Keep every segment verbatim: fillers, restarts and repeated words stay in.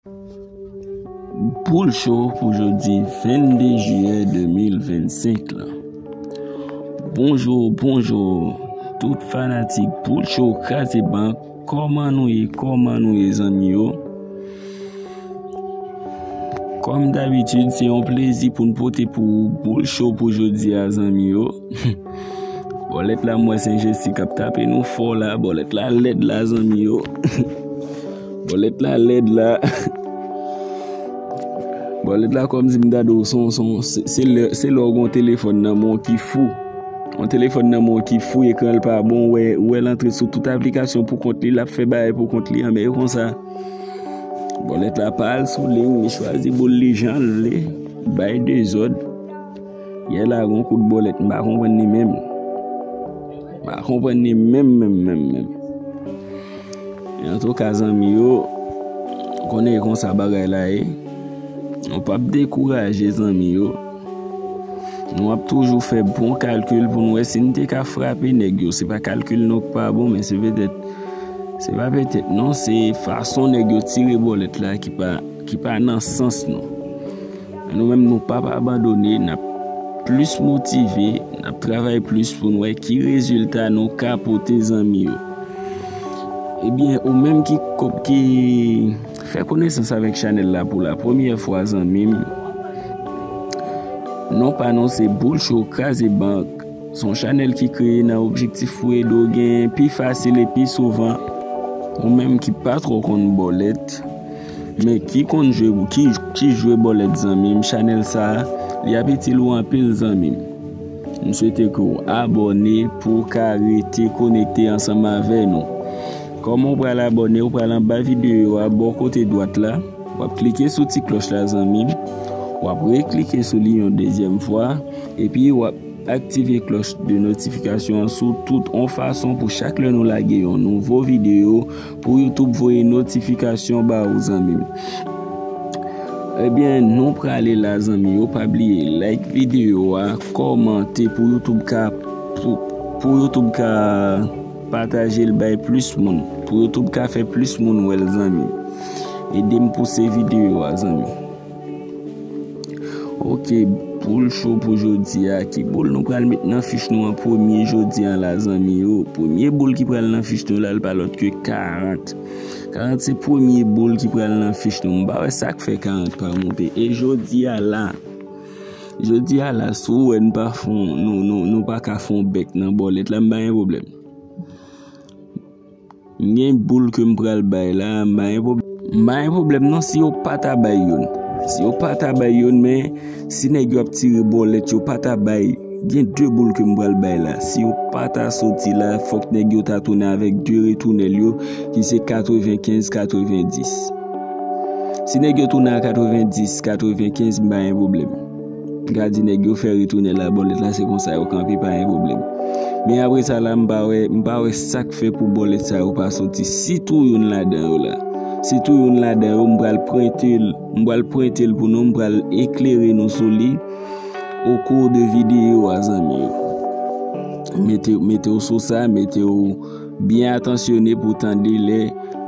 Boul Show pou jodi vennde jiyè de mil vennsenk la. Bonjou, bonjou, tout fanatik Boul Show Kraze Bank. Kòman nou ye? Kòman nou ye, zanmi yo? Kòm dabitid, se yon plezi pou n pote pou ou Boul Show pou jodi a, zanmi yo. Bòlèt la, m wè Sen Jesi k ap tape nou fò la. Bòlèt la lèd la, zanmi yo. Bòlèt la lèd la. Bòlèt la, kòmsi m ta di w, se, se, se lè, se lè w gen yon telefòn nan men w ki fou. Yon telefòn nan men w ki fou, ekran l pa bon, ou wè, ou wè l antre sou tout aplikasyon pou kont li, l ap fè bagay pou kont li, anmè, e konsa. Bòlèt la pa al sou liy, li chwazi boul li jan l vle, bay dezòd. Yè la, gen yon kout bòlèt, m pa konprann li menm. M pa konprann li menm, menm, menm, menm. Antouka, zanmi yo, konnen e konsa bagay la ye. Nou p ap dekouraje, zanmi yo. Nou ap toujou fè bon kalkil pou n wè si n te ka frape nèg yo. Se pa kalkil nou k pa bon, men se petèt, se pa petèt non, se fason nèg yo tire bòlèt la ki pa, ki pa nan sans nou. Men nou menm, nou p ap abandone, n ap plis motive, n ap travay plis pou n wè ki rezilta nou ka pote, zanmi yo. Ebyen, ou menm ki, ki fè konesans avèk chanèl la pou la premyè fwa, zanmi m, non pa nou se Boul Show Kraze Bank. Se yon chanèl ki kreye nan objektif pou ede w gen pi fasil e pi souvan. Ou menm ki pa twò konn bòlèt, men ki konn jwe, ki, ki jwe bòlèt, zanmi m, chanèl sa a, li ap itil ou anpil, zanmi m. M swete ke w abòne pou w ka rete konekte ansanm avè nou. Kòman w pral abòne? Ou pral anba videyo a, bò kote dwat la, w ap klike sou ti klòch la, zanmi m. W ap reklike sou li yon dezyèm fwa, epi w ap aktive klòch de notifikasyon an sou tout yon fason pou chak lè nou lage yon nouvo videyo, pou YouTube voye notifikasyon ba ou, zanmi m. Ebyen, nou prale la, zanmi yo. Pa bliye like videyo a, kòmante pou YouTube ka, pou, pou YouTube ka pataje l bay plis moun, pou YouTube ka fè plis moun wè l, zanmi. Ede m pouse videyo a, zanmi. Ok, boul cho pou jodi a. Ki boul nou pral met nan fich nou an premye jodi a la, zanmi yo? Premye boul ki pral nan fich nou la, l pa lòt ke karant. Karant se premye boul ki pral nan fich nou. M pa wè sa k fè karant pa monte. E jodi a la, jodi a la, si w wè n pa fon, nou, nou, nou pa ka fon bèk nan bòlèt la, m pa gen pwoblèm. M gen boul ke m pral bay la, m pa gen pwob-, m pa gen pwoblèm non si yo pa ta bay youn. Si yo pa ta bay youn, men si nèg yo ap tire bòlèt, yo pa ta bay, gen de boul ke m pral bay la. Si yo pa ta soti la, fòk nèg yo ta tounen avèk de retounèl yo, ki se katrevenkenz, katrevendis. Si nèg yo tounen a katrevendis, katrevenkenz, m pa gen pwoblèm. M ka di nèg yo fè retounèl la, bòlèt la, se konsa yo kanpe, pa gen pwoblèm. Men apre sa la, m pa wè, m pa wè sa k fè pou bòlèt sa yo pa soti. Sitou youn ladan yo la. Sitou youn ladan yo, m pral prente l, m pral prente l pou nou, m pral eklere nou sou li au cours de videyo a, zanmi yo. Mete, mete w sou sa, mete w byen atansyone pou tande lè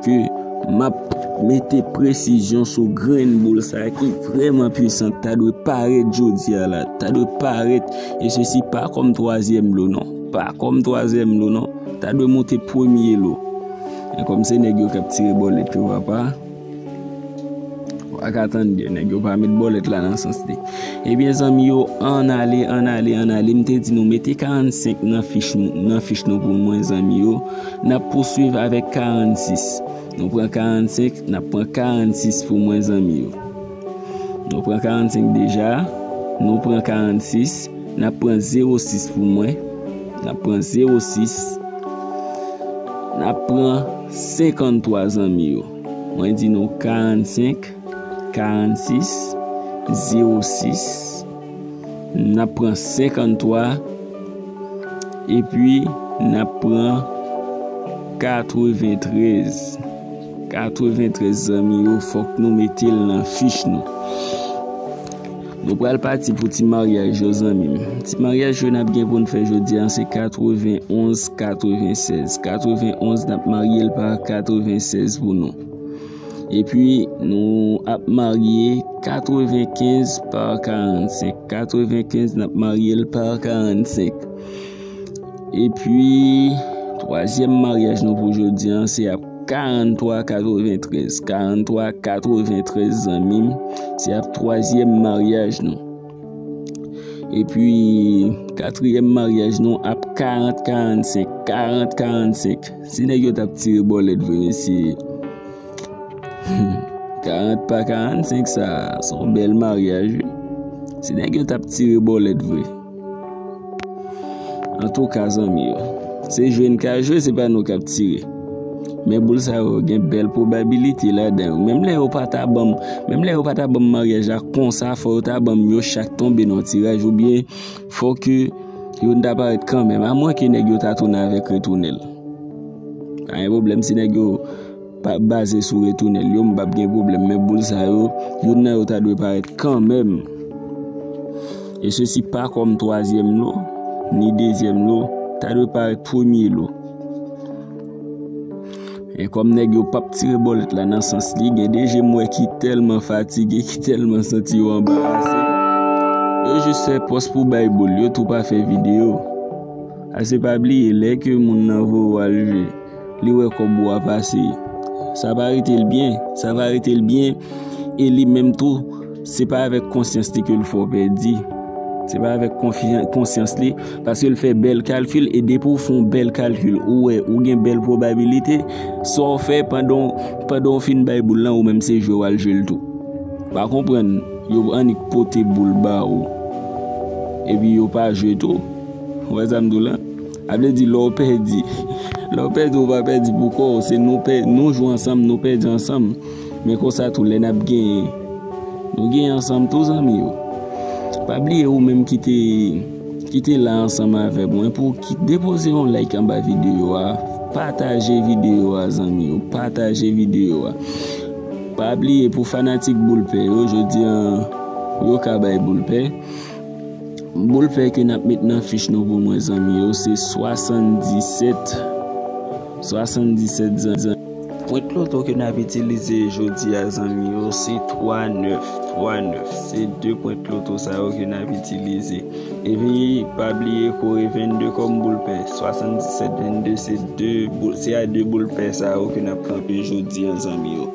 ke m ap mete presizyon sou grenn boul sa a ki vrèman pwisan, ta dwe parèt jodi a la, ta dwe parèt, e sesi pa kòm twazyèm lo non, pa kòm twazyèm lo non, ta dwe monte premye lo. Men kòm se nèg yo k ap tire bòlèt yo, papa, w a ka tann byen, nèg yo pa met bòlèt la nan sans li. Ebyen, zanmi yo, ann ale, ann ale, ann ale. M te di nou mete karannsenk nan fich, nan fich nou pou mwen, zanmi yo. N ap pouswiv avèk karannsis. Nou pran karannsenk, n ap pran karannsis pou mwen, zanmi yo. Nou pran karannsenk deja, nou pran karannsis, n ap pran zewo sis pou mwen. N ap pran zewo sis. N ap pran senkanntwa, zanmi yo. Mwen di nou karannsenk, karannsis, zewo sis. N ap pran senkanntwa. Epi, n ap pran katreventrèz. Katreventrèz, zanmi yo, fòk nou mete l nan fich nou. Nou pral pati pou ti maryaj yo, zanmi m. Ti maryaj yo n ap gen pou n fè jodi a, se katrevenonz, katrevensèz. Katrevenonz, n ap marye l pa katrevensèz pou nou. Epi nou ap marye katrevenkenz pa karannsenk. Katrevenkenz, n ap marye l pa karannsenk. Epi twazyèm maryaj nou pou jodi a, se ap karantwa katreventrèz. Karantwa katreventrèz, zanmi m, se ap twazyèm maryaj nou. Epi katriyèm maryaj nou ap karant karannsenk. Karant karannsenk. Si nèg yo t ap tire bòlèt vre, mesye. Karant pa karannsenk, sa, se yon bèl maryaj, wi. Si nèg yo t ap tire bòlèt vre. Antouka, zanmi yo, se jwe n ka jwe, se pa nou k ap tire. Men boul sa yo gen bèl pwobabilite ladan yo. Menm lè yo pa ta ban m, menm lè yo pa ta ban m maryaj la konsa, fò yo ta ban m yo chak tonbe nan tiraj, oubyen fò ke youn ta parèt kanmenm, amwenke nèg yo ta tounen avèk retounèl. Pa gen pwoblèm, si nèg yo pa baze sou retounèl yo, m p ap gen pwoblèm, men boul sa yo, youn nan yo ta dwe parèt kanmenm. E sesi pa kòm twazyèm lo, ni dezyèm lo, ta dwe parèt premye lo. E kòm nèg yo p ap tire bòlèt la nan sans li, gen de je m wè ki tèlman fatige, ki tèlman santi yo anbarase. Yo jis fè pòs pou bay boul, yo tou pa fè videyo. Ase pa bliye, lè ke moun nan voye w al jwe, li wè kòb ou a pase. Sa pa rete l byen, sa pa rete l byen, e li menm tou, se pa avèk konsyans li ke l fè w pèdi. Se pa avèk konfyan-, konsyans li, paske l fè bèl kalkil, e depi w fè yon bèl kalkil, ou wè, ou gen bèl pwobabilite, sa w fè pandan, pandan w fin bay boul lan, ou menm se jwe w al jwe l tou. Pa konprann, yo annik pote boul ba ou, epi yo pa jwe tou. Ou wè sa m di w la? A vle di, lè w pèdi, lè w pèdi, ou pa pèdi pou kò w, se nou pè-, nou jwe ansanm, nou pèdi ansanm. Men konsa tou, lè n ap genyen, nou genyen ansanm tou, zanmi yo. Pa bliye ou menm ki te, ki te la ansanm avè mwen pou ki depoze yon like anba videyo a, pataje videyo a, zanmi yo, pataje videyo a. Pa bliye pou fanatik boul pè yo, jodi a, yo ka bay boul pè. Boul pè ke n ap met nan fich nou pou mwen, zanmi yo, se swasanndisèt. Swasanndisèt, zan-, zan-. Pwent loto ke n ap itilize jodi a, zanmi yo, se twa nèf, twa nèf. Se de pwent loto sa yo ke n ap itilize. Epi, pa bliye kore vennde kòm boul pè. Swasanndisèt vennde, se de boul, se a de boul pè sa yo ke n ap kanpe jodi a, zanmi yo.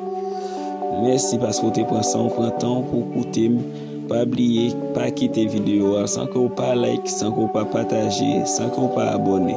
Mèsi paske w te pran san w pran tan w pou w koute m. Pa bliye, pa kite videyo a san ke w pa like, san ke w pa pataje, san ke w pa abòne.